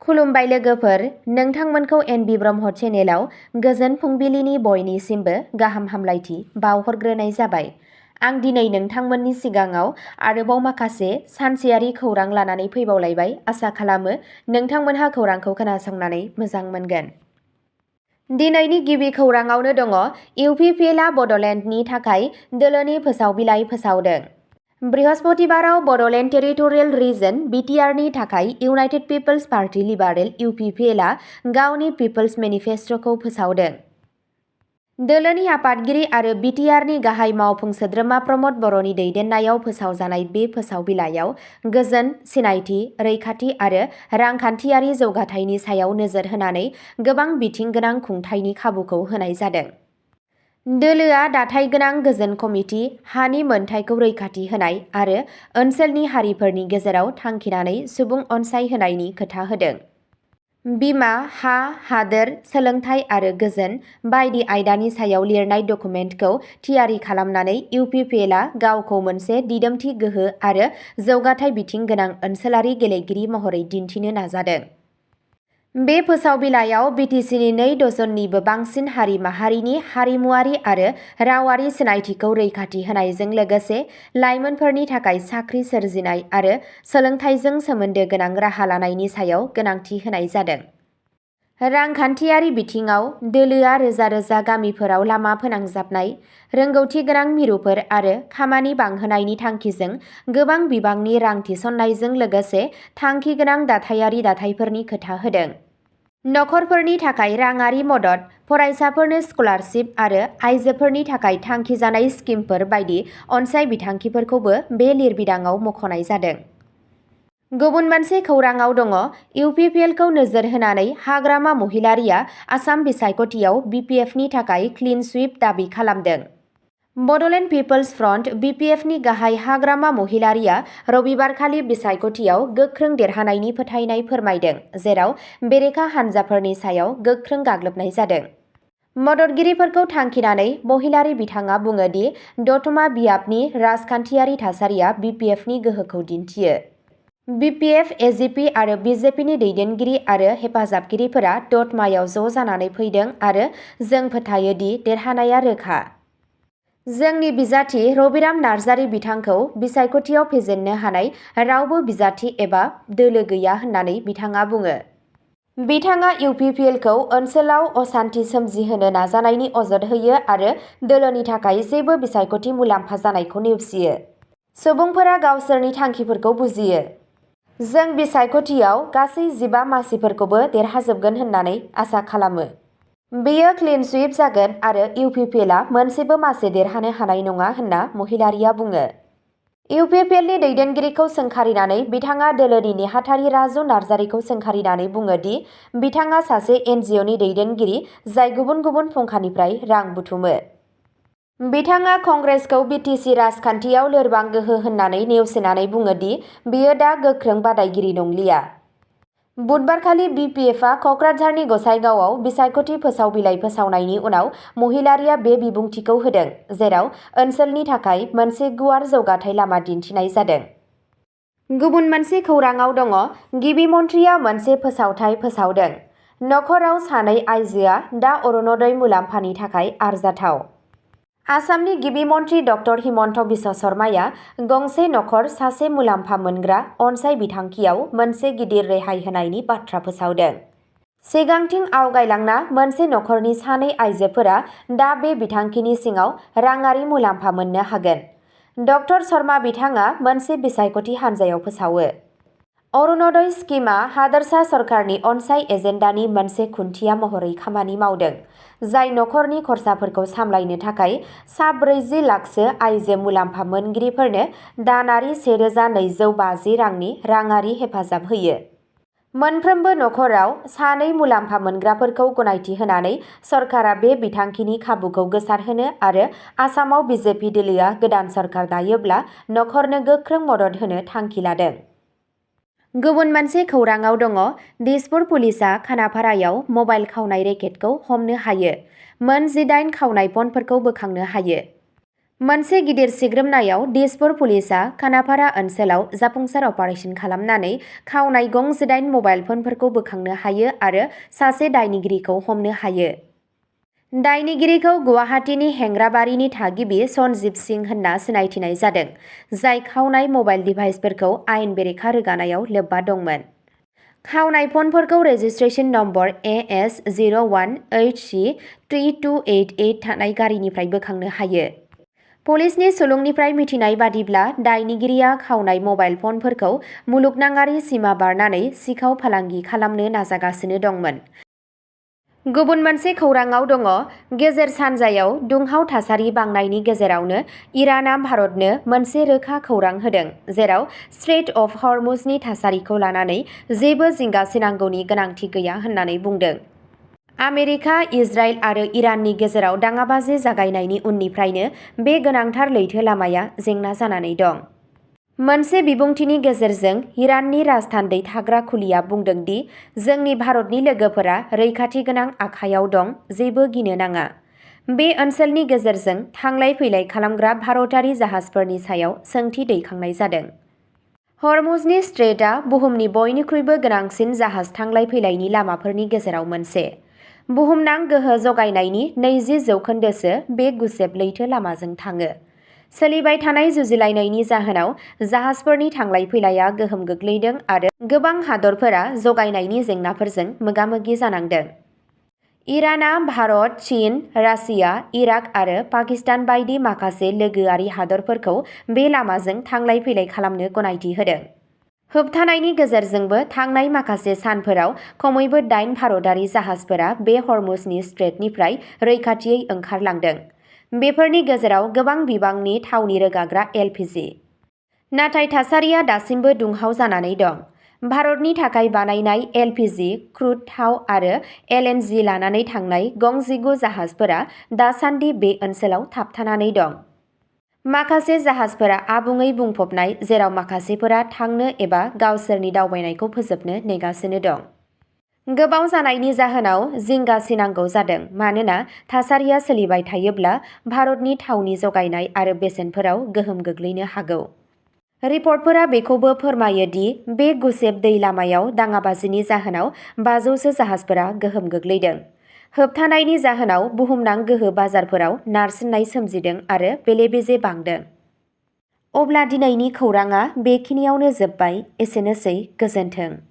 खुलुमबाय लोगोफोर, नोंथांमोनखौ एनबि ब्रह्म चेनेलाव गोजोन फुंबिलिनि बयनिसिमबो गाहाम हामलायथि बावहरग्रोनाय जाबाय। आं दिनै नोंथांमोननि सिगाङाव आरोबाव माखासे सानसेयारि खौरां लानानै फैबावलायबाय। आसा खालामो नोंथांमोनहा खौरांखौ खोनासंनानै मोजां मोनगोन। दिनैनि गिबि खौराङावनो दङ इउपिपिएलआ बड'लेण्डनि थाखाय दोलोनि फोसावबिलाइ फोसावदों। बृहस्पतिबाराव बड'लेण्ड टेरिटरियेल रिजन बिटिआरनि थाखाय इउनाइटेड पिपल्स पार्टी लिबारेल इउपिपिएलआ गावनि पिपल्स मेनिफेस्ट'खौ फोसावदों। दोलोनि आफादगिरि आरो बिटिआरनि गाहाय मावफुं सोद्रोमा प्रमद बर'नि दैदेननायाव फोसावजानाय बे फोसावबिलाइयाव गोजोन, सिनायथि, रैखाथि आरो रांखान्थियारि जौगाथायनि सायाव नोजोर होनानै गोबां बिथिं गोनां खुंथायनि खाबुखौ होनाय जादों। दोलोआ दाथाइगोनां गोजोन कमिटि, हानि मोनथायखौ रैखाथि होनाय आरो ओनसोलनि हारिफोरनि गेजेराव थांखिनानै सुबुं अनसायहोनायनि खोथा होदों। बिमा, हा, हादोर, सोलोंथाइ आरो गोजोन बायदि आयदानि सायाव लिरनाय डकुमेन्टखौ थियारि खालामनानै इउपिपिएलआ गावखौ मोनसे दिदोमथि गोहो आरो जौगाथाय बिथिं गोनां ओनसोलारि गेलेगिरि महरै दिन्थिनो नाजादों। बे फोसावबिलाइयाव बिटिसिनि 2 डजननिबो बांसिन हारि माहारिनि हारिमुआरि आरो रावारि सिनायथिखौ रैखाथि होनायजों लोगोसे लाइमोनफोरनि थाखाय साख्रि सोरजिनाय आरो सोलोंथाइजों सोमोन्दो गोनां राहा लानायनि सायाव गोनांथि होनाय जादों। रांखान्थियारि बिथिङाव दोलोआ रोजा रोजा गामिफोराव लामा फोनांजाबनाय, रोंगौथि गोनां मिरुफोर आरो खामानि बांहोनायनि थांखिजों गोबां बिबांनि रां थिसननायजों लोगोसे थांखि गोनां दाथायारि दाथायफोरनि खोथा होदों। नखरफोरनि थाखाय राङारि मदद, फरायसाफोरनो स्कलारशिप आरो आइजोफोरनि थाखाय थांखिजानाय स्किमफोर बायदि अनसाय बिथांखिफोरखौबो बे लिरबिदांआव मख'नाय जादों। गुबुन मोनसे खौराङाव दङ इउपिपिएलखौ नोजोर होनानै हाग्रामा महिलारीआ आसाम बिसायख'थियाव बिपिएफनि थाखाय क्लिन सुइप दाबि खालामदों। बड'लेण्ड पिपल्स फ्रन्ट बिपिएफनि गाहाय हाग्रामा महिलारीआ रबिबारखालि बिसायख'थियाव गोख्रों देरहानायनि फोथायनाय फोरमायदों, जेराव बेरेखा हान्जाफोरनि सायाव गोख्रों गाग्लोबनाय जादों। मददगिरिफोरखौ थांखिनानै महिलारी बिथाङा बुङो दि दतमा बियाबनि राजखान्थियारि थासारिया बिपिएफनि गोहोखौ दिन्थियो। बिपिएफ, एजिपि आरो बिजेपिनि दैदेनगिरि आरो हेफाजाबगिरिफोरा दतमायाव ज' जानानै फैदों आरो जों फोथायो दि देरहानाया रोखा। जोंनि बिजाथि रबिराम नार्जारी बिथांखौ बिसायख'थियाव फेजेननो हानाय रावबो बिजाथि एबा दोलो गैया होननानै बिथाङा बुङो। बिथाङा इउपिपिएलखौ ओनसोलाव असान्थि सोमजिहोनो नाजानायनि अजद होयो आरो दोलोनि थाखाय जेबो बिसायख'थि मुलाम्फा जानायखौ नेवसियो। सुबुंफोरा गावसोरनि थांखिफोरखौ बुजियो। जों बिसायख'थियाव गासै 15 मासिफोरखौबो देरहाजोबगोन होननानै आसा खालामो। बेयो क्लिन सुइप जागोन आरो इउपिपिएलआ मोनसेबो मासि देरहानो हानाय नङा होनना महिलारीआ बुङो। इउपिपिएलनि दैदेनगिरिखौ सोंखारिनानै बिथाङा दोलोनि नेहाथारि राजु नार्जारीखौ सोंखारिनानै बुङो दि बिथाङा सासे एनजिअनि दैदेनगिरि जाय गुबुन गुबुन फुंखानिफ्राय रां बुथुमो। बिथाङा कंग्रेसखौ बिटिसि राजखान्थियाव लोरबां गोहो होननानै नेवसिनानै बुङो दि बियो दा गोख्रों बादायगिरि नंलिया। बुधबारखालि बिपिएफआ कक्राझारनि गसाइगावआव बिसायख'थि फोसावबिलाइ फोसावनायनि उनाव महिलारीआ बे बिबुंथिखौ होदों, जेराव ओनसोलनि थाखाय मोनसे गुवार जौगाथाय लामा दिन्थिनाय जादों। गुबुन मोनसे खौराङाव दङ गिबि मन्थ्रिया मोनसे फोसावथाय फोसावदों। नखराव सानै आइजोआ दा अरुणोदय मुलाम्फानि थाखाय आरजाथाव। आसामनि गिबि मन्थ्रि डक्टर हिमन्त बिश्व शर्माया गंसे नखर सासे मुलाम्फा मोनग्रा अनसाय बिथांखियाव मोनसे गिदिर रेहाय होनायनि बाथ्रा फोसावदों। सिगांथिं आवगायलांना मोनसे नखरनि सानै आइजोफोरा दा बे बिथांखिनि सिङाव राङारि मुलाम्फा मोननो हागोन। डक्टर शर्मा बिथाङा मोनसे बिसायख'थि हान्जायाव फोसावो। अरुणोदय स्किमआ हादोरसा सरकारनि अनसाय एजेन्डानि मोनसे खुन्थिया महरै खामानि मावदों, जाय नखरनि खरसाफोरखौ सामलायनो थाखाय सा 40 लाखसो आइजो मुलाम्फा मोनगिरिफोरनो दानारि 1250 रांनि राङारि हेफाजाब होयो। मोनफ्रोमबो नखराव सानै मुलाम्फा मोनग्राफोरखौ गनायथि होनानै सरकारा बे बिथांखिनि खाबुखौ गोसारहोनो आरो आसामाव बिजेपि दोलोआ गोदान सरकार दायोब्ला नखरनो गोख्रों मदद होनो थांखि लादों। गुबुन मोनसे खौराङाव दङ दिसपुर पुलिसआ खानापारायाव मबाइल खावनाय रेकेटखौ हमनो हायो। मोन 18 खावनाय फनफोरखौ बोखांनो हायो। मोनसे गिदिर सिग्रोमनायाव दिसपुर पुलिसआ खानापारा ओनसोलाव जाफुंसार अपारेशन खालामनानै खावनाय गं 8 मबाइल फनफोरखौ बोखांनो हायो आरो सासे दायनिगिरिखौ हमनो हायो। दायनिगिरिखौ गुवाहाटीनि हेंग्राबारिनि थागिबि सनजिब सिं होनना सिनायथिनाय जादों, जाय खावनाय मबाइल डिभाइसफोरखौ आयेन बेरेखा रोगानायाव लोब्बा दंमोन। खावनाय फनफोरखौ रेजिस्ट्रेशन नम्बर AS01HC3288 थानाय गारिनिफ्राय बोखांनो हायो। पुलिसनि सुलुंनिफ्राय मिथिनाय बादिब्ला दायनिगिरिया खावनाय मबाइल फनफोरखौ मुलुगनाङारि सिमा बारनानै सिखाव फालांगि खालामनो नाजागासिनो दंमोन। गुबुन मोनसे खौराङाव दङ, गेजेर सानजायाव दुंहाव थासारि बांनायनि गेजेरावनो इरानआ भारतनो मोनसे रोखा खौरां होदों, जेराव स्ट्रेट अफ हर्मुजनि थासारिखौ लानानै जेबो जिंगासिनांगौनि गोनांथि गैया होननानै बुंदों। आमेरिका, इजराइल आरो इराननि गेजेराव दाङाबाजि जागायनायनि उननिफ्रायनो बे गोनांथार लैथो लामाया जेंना जानानै दं। मोनसे बिबुंथिनि गेजेरजों इराननि राजथान्दै थाग्रा खुलिया बुंदों दि जोंनि भारतनि लोगोफोरा रैखाथि गोनां आखायाव दं, जेबो गिनो नाङा। बे ओनसोलनि गेजेरजों थांलाय फैलाय खालामग्रा भारतारि जाहाजफोरनि सायाव सोंथि दैखांनाय जादों। हर्मुजनि स्ट्रेटआ बुहुमनि बयनिख्रुइबो गोनांसिन जाहाज थांलाय फैलायनि लामाफोरनि गेजेराव मोनसे। बुहुमनां गोहो जगायनायनि 20% बे गुसेब लैथो लामाजों थाङो। सोलिबाय थानाय जुजिलायनायनि जाहोनाव जाहाजफोरनि थांलाय फैलाया गोहोम गोग्लैदों आरो गोबां हादरफोरा जगायनायनि जेंनाफोरजों मोगा-मोगि जानांदों। इरानआ भारत, चीन, रासिया, इराक आरो पाकिस्तान बायदि माखासे लोगोआरि हादरफोरखौ बे लामाजों थांलाय फैलाय खालामनो गनायथि होदों। होबथानायनि गेजेरजोंबो थांनाय माखासे सानफोराव खमैबो 8 भारतारि जाहाजफोरा बे हर्मुजनि स्ट्रेटनिफ्राय रैखाथियै ओंखारलांदों। बेफोरनि गेजेराव गोबां बिबांनि थावनि रोगाग्रा LPG। नाथाय थासारिया दासिमबो दुंहाव जानानै दं। भारतनि थाखाय बानायनाय LPG, क्रुड थाव आरो LNG लानानै थांनाय गं 19 जाहाजफोरा दासान्दि बे ओनसोलाव थाबथानानै दं। माखासे जाहाजफोरा आबुङै बुंफबनाय, जेराव माखासेफोरा थांनो एबा गावसोरनि दावबायनायखौ फोजोबनो नेगासिनो दं। गोबाव जानायनि जाहोनाव जिंगा सिनांगौ जादों मानोना थासारिया सोलिबाय थायोब्ला भारतनि थावनि जगायनाय आरो बेसेनफोराव गोहोम गोग्लैनो हागौ। रिपर्टफोरा बेखौबो फोरमायो दि बे गुसेब दै लामायाव दाङाबाजिनि जाहोनाव 500सो जाहाजफोरा गोहोम गोग्लैदों। होबथानायनि जाहोनाव बुहुमनां गोहो बाजारफोराव नारसिननाय सोमजिदों आरो बेले-बेजे बांदों। अब्ला दिनैनि खौराङा बेखिनियावनो जोबबाय। एसेनोसै, गोजोन्थों।